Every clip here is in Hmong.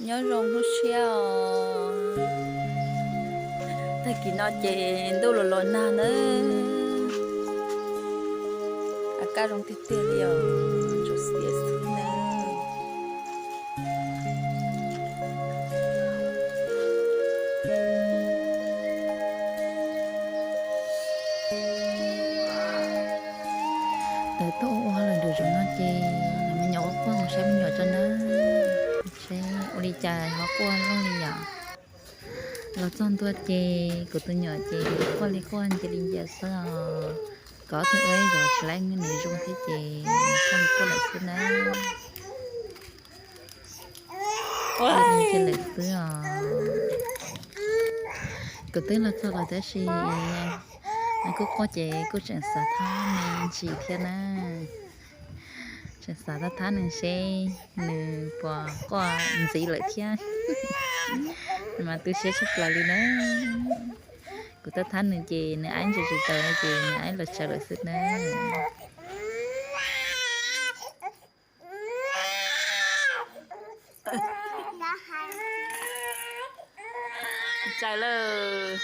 Nyob zoo lub siab os. Tag kis no ces ntuj los los nag na. A kaj zoo tiag tiag li os, tsuas xiab xwb na. Tawm tuaj ua ua los nram zoov no ces me nyuam quaj quaj mus saib me nyuam tso na. Seb ua li cas ho quaj zoo li yom. Los txog ntua ces kuv tus nyuam ces quaj li quaj ncia li ncia xwb os. Kov tus ua zov tsis laib nws zoo thiab ces nws quaj li quaj lawm xwb na. Cia lawm xwb os. Kuv twb los txog lawm tab sis nws kuj quaj ces kuj tseem xav thab me ntsis thiab na. Tseem xav thab thab nws seb nws puas quaj ntxiv lawm thiab. Mas tu siab tshaj plaws li na. Kuv thab thab nws ces nws aib ntsia tsis taus ces nws aib los tsaws lawm xwb na. Tsaws lawm.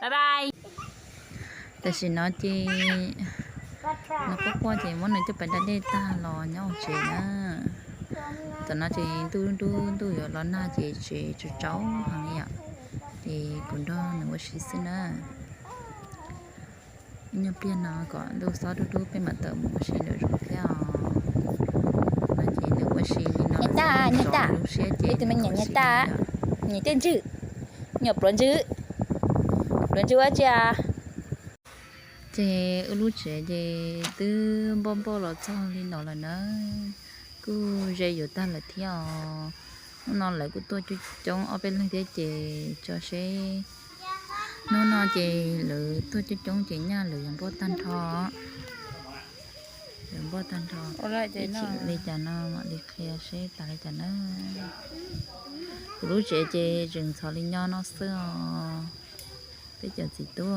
Bye bye. Tam sim no ces nws quaj quaj ces muab nws coj pais da dej tag los nyob hauv tsev na. Tam no ces ntuj dub ntuj yuav los nag ces tsev tsaus tsaus heev li yom. Ces kuv nrog nws ua si xwb na. Ib nyuag pliag no kom ntuj xob dub dub peb mam tawm mus ua si nram zoov thiab os. No ces nws ua si li no, nws txom lub siab ces nws ua si li no. Nyiam tej ntswg, nyiam pluav ntswg, pluav ntswg ua tsi a? Ces wb lub tsev ces twb npauj npauj los txog li no lawm na, kuj ze yuav tag lawm thiab os. Hnub no lawv kuj tuaj coob coob ob peb leeg thiab ces tso seb hnub no ces lawv tuaj coob coob ces nyaj lawv yuav npauj tag nrho. Lawv npauj tag nrho, ib chim li cas no mam li qhia seb tas li cas na. Kuv lub tsev ces tseem ntxhov li nyob no xwb os. Peb cov txiv tub,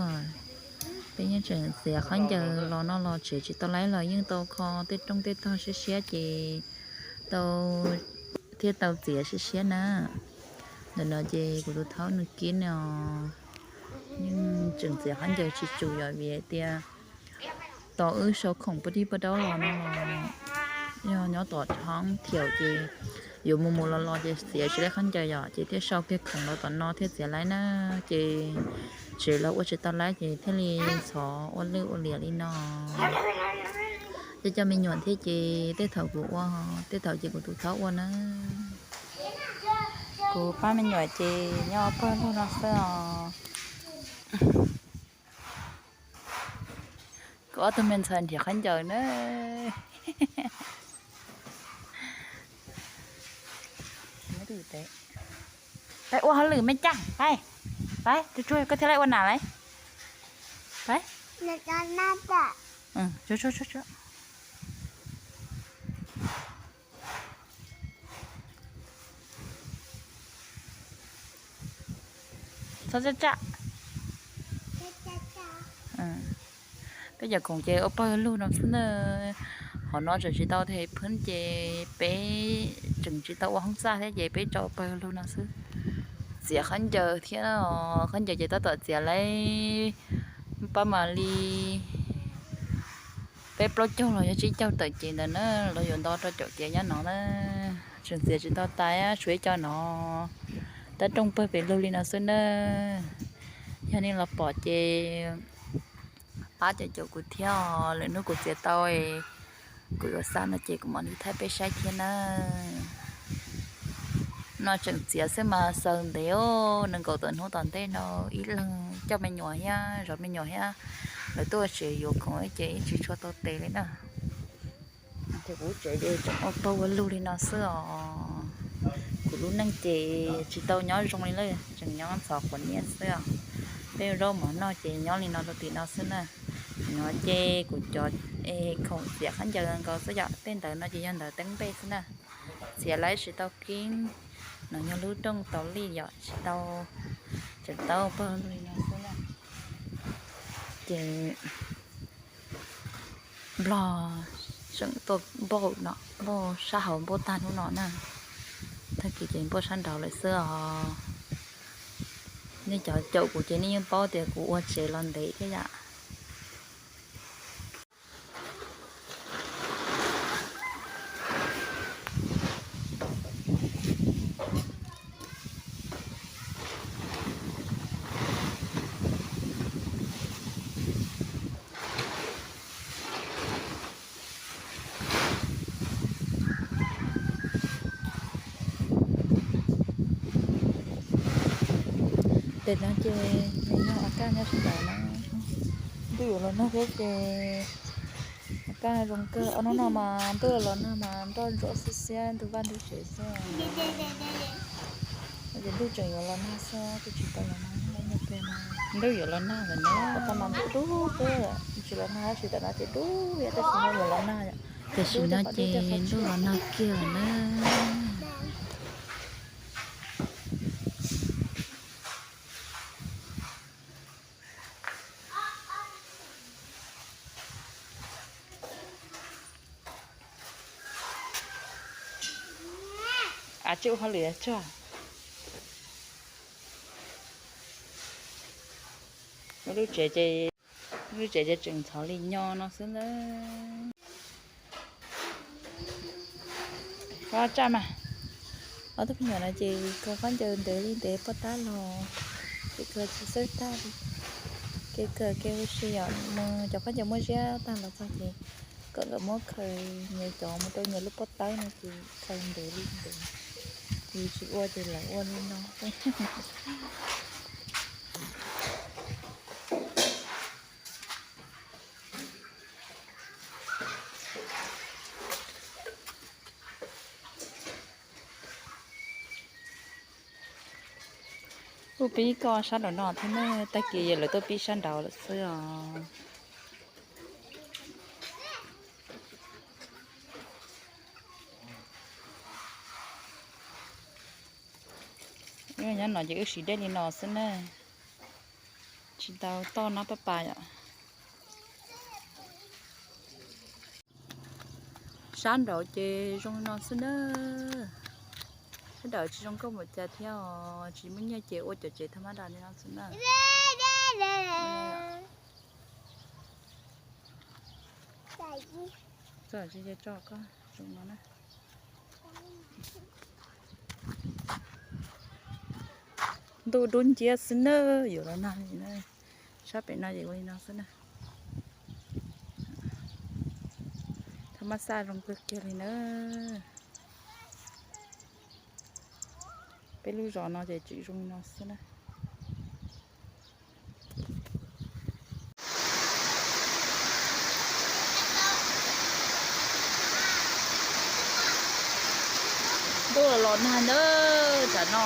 peb yeej tseem txiav khaub ncaws los no los tsev tsis tau laib los yeej tau kho tej rooj tej tog siab siab ces tau, thiaj tau txiav siab siab na. Ntawm no ces kuv tus thaub nws kib no, yeej tseem txiav khaub ncaws tsis tsum yom vim tias tos wb sau khoom pub dib pub daub los no los yog nyob tom thoob thiaum ces yuav mus mus los los ces txiav tsis laib khaub ncaws yom ces thiaj sau kiag khoom los tom no thiaj txiav laib na. Ces tsev los ua tsis tau laib ces thiaj li ntxhov ua lwj ua liam li no. Coj coj me nyuam thiab ces tej thaum kuv ua, tej thaum ces kuv tus thaub ua na. Kuv pab me nyuam ces nyob pawg lug no xwb os. Kuv ob tug me ntxhais nrhiav khaub ncaws na. Peb ua hauj lwm me caj, peb, peb, tsuag tsuag koj thiaj li ua nas lauj. Peb. Txhob tsa tsam. Peb cov khoom ces ua pawg lug no xwb na. Qhov no tseem tsis tau them phwb ces peb tseem tsis tau ua hoob txaj thiab ces peb tso ua pawg lug no xwb. Txiav khaub ncaws thiab, khaub ncaws ces tab tom txiav laib pab mam li peb plaub caug los yog tsib caug tawm ces ntawd na, los yuav nto rau caum ces nyob no na. Tseem txiav tsis tau tas, tshuav ib co no tab rooj pawg pem lug li no xwb na. Yog nej los pom ces pab caum caum kuv thiab, lwm hnub kuv txiav tau kuv yuav xa no ces kuv mam li thaij peb saib thiab na. No tseem txiav xwb mas xaws ntev, nees nkaum tawm hnub tom ntej no ib leeg coj me nyuam thiab zov me nyuam thiab lawv tuaj tsev yuav khoom ces ib tsis tshua tau tes li na. Ces kuv tsev ces tseem ua pawg ua lug li no xwb os. Kuv lub neej ces tsis tau nyob zoo li lawm, tseem nyob ntxhov quav niaj xwb os. Tej zaub mov noj ces nyob li no rau tim no xwb na. No ces kuv cov khoom txiav khaub ncaws nkaus xwb yom, tej ntawd no ces yog ntawd teeb npej xwb na. Txiav laib tsis tau kib, no yog lub rooj tau lij yom, tsis tau, tseem tau pawg lug li no xwb na. Ces nplog tseem tuaj npauj no, npauj sab hauv npauj tag hnub no na. Tag kis ces npauj sab nraud lawm xwb os. Nej cov caum kuv ces nej yeej paub tias kuv ua tsev los ntev thiab yom. Tes no ces nws yog a kaj nyob sab nraud na. Ntuj yuav los nag thiab ces a kaj zoo kawg. Ob hnub no mas ntuj los nag mas nroj ntsuav xiab xiab ntug vaj ntug tsev xwb. Ces ntuj tseem yuav los nag xwb, twb tsis tau los nag, ntuj yuav los nag lawm na. Tau mas ntuj dub xwb, tsis los nag tab sis tam no ces dub thiab, tab sis no yuav los nag yom. Tam sim no ces ntuj los nag kiag lawm na. Av tsis ua hauj lwm tso. Lub tsev ces, lub tsev ces tseem ntxhov li nyo no xwb ntag. Koj tsaj mas. Ob tug me nyuam no ces khaws khaub ncaws ntev li ntev poj tab los, ces khaws tsis txawj tag li. Kev khaws kev ua si yom, mus cov khaub ncaws muaj ziab tag los txog ces kom nkawd muab khaws nyias cov mus rau nyias lub pob tawb no ces khaws ntev li ntev. Yus tsis ua ces lawv ua li no. Tuaj pib koj sab nraum no thiab na, tag kis yog lawv tuaj pib sab nraud lawm xwb os. Nyob no ces wb siv dej li no xwb na, tsis tau toj nab pab pas yom. Sab nraud ces zoo li no xwb na. Sab nraud tsis zoo nkauj npaum cas thiab os, tsis muaj nyiaj ces ua cov tsev thaj mab das li no xwb na. Tsis tso koj zoo no na. Ntuj dub nciab xwb na, yuav los nag li na. Sab pem no ces ua li no xwb na. Thaj mab xaj zoo kawg kiag li na. Peb lub zos no ces tseem zoo li no xwb na. Ntuj los nag ntawd tsam no.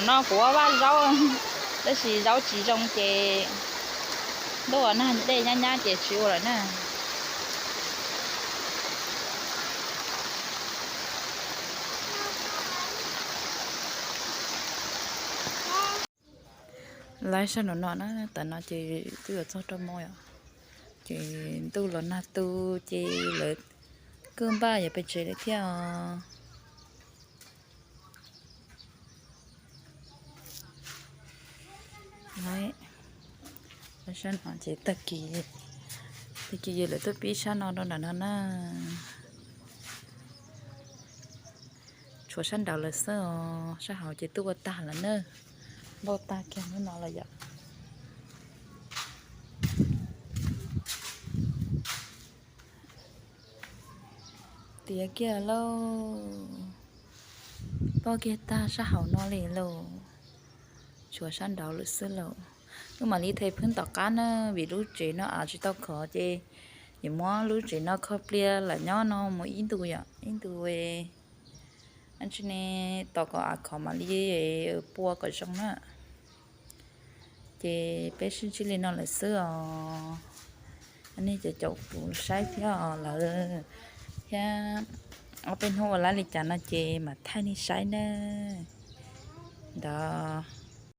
Thaum no kuv ua vaj zaub, tab sis zaub tsis zoo ces ntuj nag dej nyab nyab ces tsis ua lawm na. Lawv sab nraum no na, tam no ces twb yuav txog rau hmo yom, ces ntuj los nag tu ces lawv kuj npaj yuav pem tsev lawm thiab os. Lawv sab no ces tag kis, tag kis yog lawv tuaj pib sab no rau nram no na. Tshuav sab nraud lawm xwb os, sab hauv ces tuaj ua tag lawm na. Npauj tag kiag hnub no lawm yom. Tiav kiag lauj, npauj kiag tag sab hauv no li lauj. Tshuav sab nraud lawm xwb lauj. Wb mam li them phwb tom qab na, vim lub tsev no av tsis tau khov ces Ces muab lub tsev no kho pliag lam nyob no mus ib ntus yom, ib ntus, ntsis ne, tos kom av khov mam li pua kom zoo na. Ces peb sib ntsib li no lawm xwb os. Nej cov caum kuv saib thiab lawm thiab, ob peb hnub ua lab li cas no ces mam thaij nej saib na. Ntawd